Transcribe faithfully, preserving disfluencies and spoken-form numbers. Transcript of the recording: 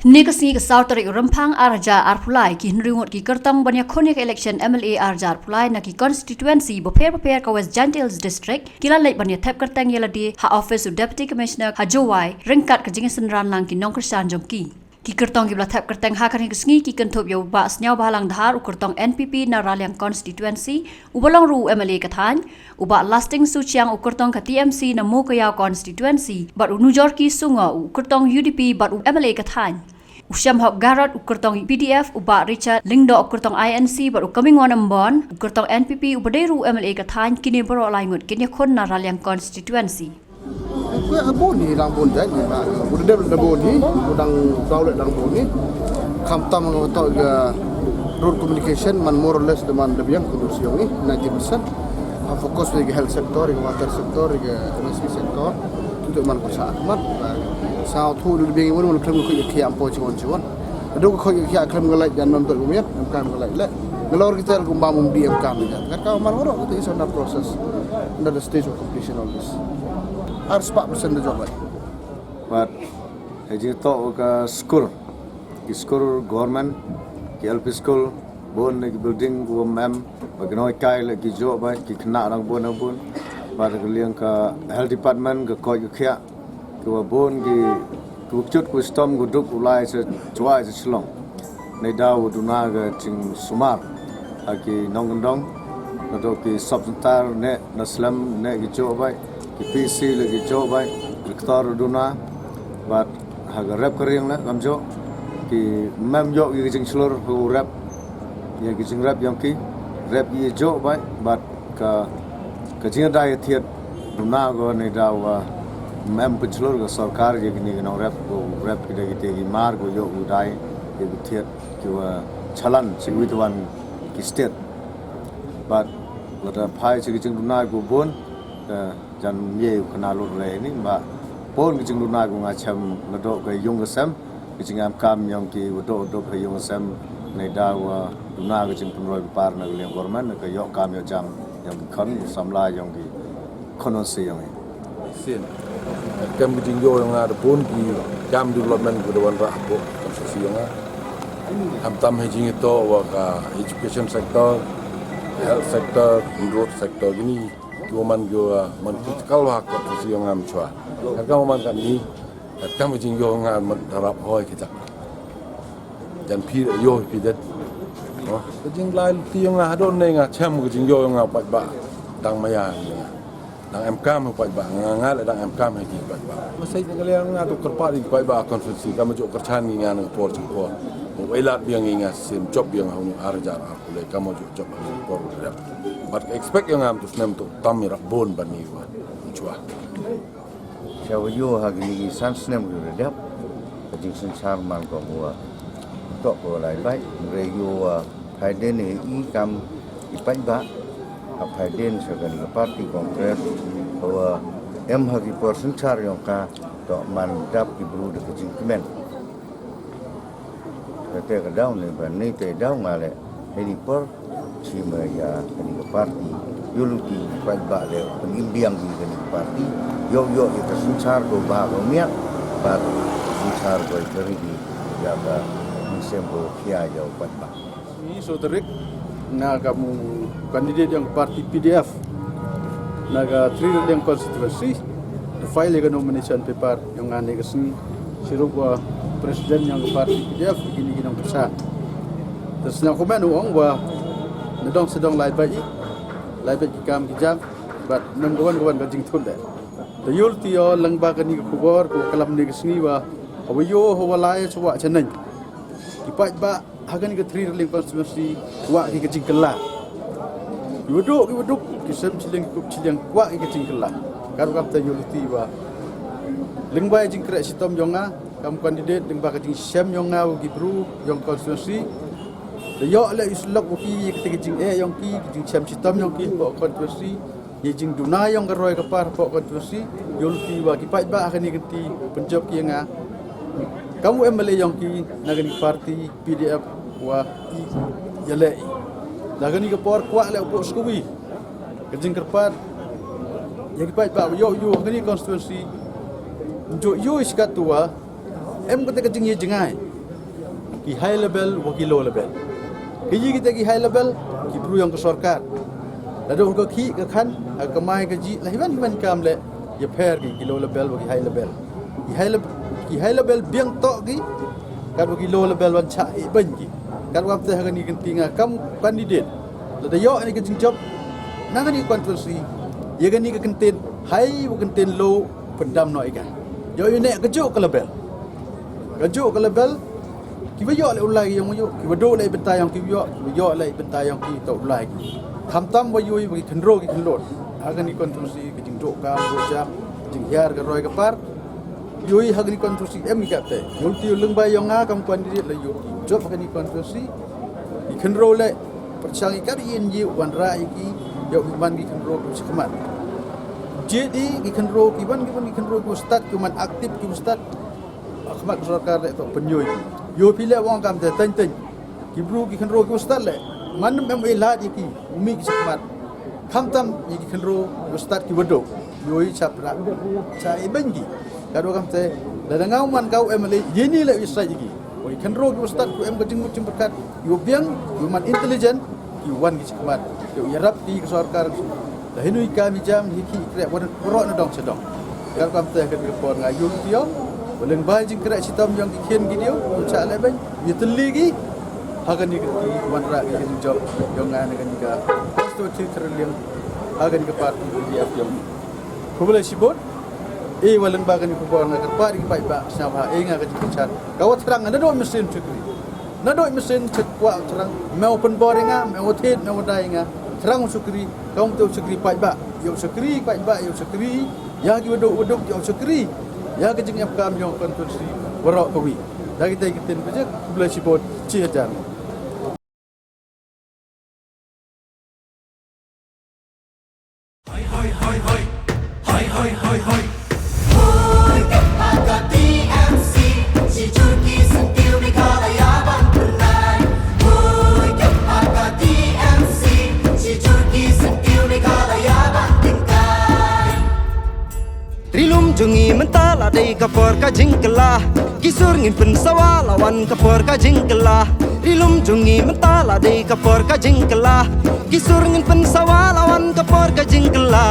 Hynne ka sngi ka saw tarik u Rymphang ar hajar arphew lai, ki hynriew ngut ki kyrtong ban ïakhun ïa ka election M L A ar hajar arphew lai na ki constituency bapher bapher ka West Jaintia Hills District ki la leit ban ïathep kyrteng ïa lade ha office u Deputy Commissioner ha Jowai ryngkat ka jingsynran lang ki nongkyrshan jong ki. Ki kyrtong kiba la thep kyrteng ha kane ka sngi ki kynthup ïa u Bah Sniawbhalang Dhar, u kyrtong N P P na Raliang constituency, uba long ruh u M L A ka thaiñ, u Bah Lasting Suchiang, u kyrtong ka T M C na Mowkaiaw constituency, bad u Nujorki Sungo, u kyrtong U D P bad u M L A ka thaiñ, u Shemhok Garod, u kyrtong P D F, u Bah Richard Lyngdoh, u kyrtong I N C, bad u Comingone Ymbon, u kyrtong N P P, uba dei ruh u M L A ka thaiñ. Kine baroh lai ngut kin ïakhun na Raliang constituency. Kwe a bun hi dang bun jait ni ba. Udah dep da bun hi, udang dau le dang bun hi. Khamtam nga to ga road communication man more or less da man da biang ku siong ni ninety percent. Ha focus ni ga health sector, ga water sector, ga M S P sector. Tu man ku sa man. Sa tu da biang ni man klem ku ki am po chiwon chiwon. Adu ko ki a klem ngalai jan mam tok gumia, em kam ngalai le. Ngalor kita kum ba mum di em kam ni jan. Kat ka man ngoro kita is under process. Under the stage of completion of this. Ar spah percent da jawab. But ha jingtoh ka school, ki school government, ki L P school, bun ki building ku mem, ba ki noi kai le ki jawab, ki kena rang bun bun. But ka liang ka health department, ka koi ka khiah, ki wa bun ki, ki wa kjut ku stom ku duk u lai sa chwai sa Shillong. Nei da u duna ka jingsumar ha ki nongkyndong, na do ki sub center ne na slem ne ki jawab, ki P C le ki jawab, ki ktor duna, bad ha ka rep ka riang le kam jawab, ki mem jawab ki jingshlur ku rep, ïa ki jingrep yong ki, rep ïa jawab, bad ka ka jingdai thiat duna ko nei da wa mem pynchlur ka sorkar ïa kini ki nongrep ko rep ki da ki te ki mar ko ïoh u dai ïa ki thiat ki wa chalan chi wi tuan ki state. But lada phai chi ki jingduna ko bun ka jan ye u kana lur le ni ba bun ki jingduna ko nga chem lada ka yung ka sem. Ki jingam kam yong ki wa dok dok ha yung sem nei da wa duna ki jingpynroi bapar na ka liang government na ka yok kam yok jam yong ki khon ki samla yong ki khon on se yong i. Sin. Kam ki jingyo yong nga da bun ki kam development ku da wan rah ko si yong nga. Ham tam ha jingito wa ka education sector, health sector, road sector, ini ki wa man ki wa man critical wa ko si yong nga mchwa. Ka wa man ka ni Kat kam ka jingyo nga man darap hoi kita. Jan phi yo phi det. Ka jinglai ti nga hadon ne nga chem ka jingyo nga pat ba dang maya. Dang em kam pat ba nga nga le dang em kam ha ki pat ba. Masai nga le nga tu kerpa di pat ba constituency kam jo kerchan ngi nga nang por jingkor. Mo elat biang ngi nga sim job biang ha uni arjar ar kule kam jo job ha uni por. But expect yang am tu snem tu tam ira bon ban ni wa. Chwa. Sha wa ïoh ha kine ki san snem ki la dep ka jingsynshar man ka huwa. Tok ko lai bai re ïoh ha phaiden hi i kam i paidbah ha phaiden sha kane ka party Congress, hawa em ha ki por synshar yong ka tok man dap ki bru da ka jingkmen. Kata ka daw ne ba ne te daw nga le heni por chi ma ya kani ka party yuluti pat ba le pun imbiang di kani ka party yo yo ya ka sunsar ko ba ko miak ba sunsar ko kari di ya ka musim ko kia ya pat ba. Ni so tarik nga ka mu candidate yang party P D F na ka Three Riding constituency. Da file ka nomination paper yang nga ne ka sngi. Sirup wa president yang ka party P D F kini ki nong kesa. Terus na komen u ong wa na dong sedong lai bai i lai bai ki kam ki jam. But nam kawan kawan ka jingthul de. Da yul ti yo lang ba kani ka khubor ko kalam ne ka sngi wa hawa yo hawa lai suwa chaneng. Ki pat ba ha kani ka Three Riding constituency wa ki ka jingkylla. Ki waduk ki waduk ki sem chiliang ki kup chiliang wa ki ka jingkylla. Karu kam ta yuluti wa lengba jingkrek sitom yong nga kam candidate lengba ka jingsem yong nga wa ki bru yong constituency. Da yok le islok wa ki ka jing eh yong ki ka jingsem sitom yong ki wa constituency. Ye jingduna yong ka roi ka par pok constituency yong ki wa ki paidbah ha kani ka ti penjop ki nga. Kam u M L A yong ki na kani party P D F wa i ya le i. Na kani ka por kwah le u pok skuwi. Ka jingkyrpad ya ki paidbah yo yo ha kani constituency. Njo yo i sikat tu wa em kata ka jing ye jingai. Ki high level wa ki low level. Ki yi kita ki high level, ki bru yong ka sorkar. Lada ka khih ka khan, ha ka mai ka ji, la hiwan hiwan kam le, ya pher ki, ki low level wa ki high level. Ki high level, ki high level biang tok ki, kat wa ki low level wan cha i ban ki. Kat wa te ha kani kan tinga kam candidate. Lada yoh ni ka jingjop, na kani controversy, ya kani ka kenten, high wa kenten low, pendam no i ka. Yoh yu ne ka juk ka level. Ka juk ka level, ki wa yoh le u lai yong u yoh, ki wa duh le bynta yong ki wa yoh, ki wa yoh le bynta yong ki to u lai ki. Khamtam wa yoh wa ki khynro ki khynlot. Ha kani controversy ki jingduh kam, duh jam, jinghiar ka roi ka par. Yoh ha kani controversy em ki kate. Yoh ki u leng bai yong nga kam candidate la yoh ki. Jop ha kani controversy. Ki khynro le, pyrshang i kar yin yi wan ra i ki, yoh ki man ki khynro ki u shikmat. Jedi ki khynro ki wan ki wan ki khynro ki u stad ki u man aktif ki u stad. Khmat ka sorkar le to pynyoh. Yoh phi le wang kam te teng teng. Ki bru ki khynro ki u stad le. Man em e lad i ki, u mi ki shikmat. Khamtam i ki khynro ki u stad ki wa duh. Yoh i chap ra. Cha i ban ki. Ka do kam te. Lada nga u man ka u M L A, ye ni le i sa i ki. Oi khynro ki u stad ki u em ka jingmut jingpyrkhat. Ki u biang, ki u man intelligent. Ki wan ki shikmat. Ki u yarap ki ka sorkar. Da hinu i kam i jam hi ki i kreh wan ro na dong cha dong. Ka kam te ka ka por nga yoh ki yong. Wa leng bai jingkreh chitom yong ki khin ki diu. Ki cha le ban. Ye tylli ki. Ha kani ka ki wan ra ki jingjob yong nga na kani ka constituency Three Liang. Ha kani ka party P D F yong. Khublei shibun. E wa leng ba kani khubor nga kyrpad ki paidbah sngewbha e nga ka jingkyrshan. Ka wa thrang na doi machine chukri. Na doi machine chukwa thrang me wa pynbor i nga, me wa thied, me wa dai i nga. Thrang u chukri, ka um te u chukri paidbah. Yoh chukri paidbah, yoh chukri. Ya ki wa duh wa duh yoh chukri. Ya ka jingem kam yong constituency. Waroh ka wi. Da ki te ki tin ka jek, khublei shibun, chi hajar. Ri lum jong ngi mynta la dei ka por ka jingkylla. Ki sur ngin pynsawa la wan ka por ka jingkylla. Ri lum jong ngi mynta la dei ka por ka jingkylla. Ki sur ngin pynsawa la wan ka por ka jingkylla.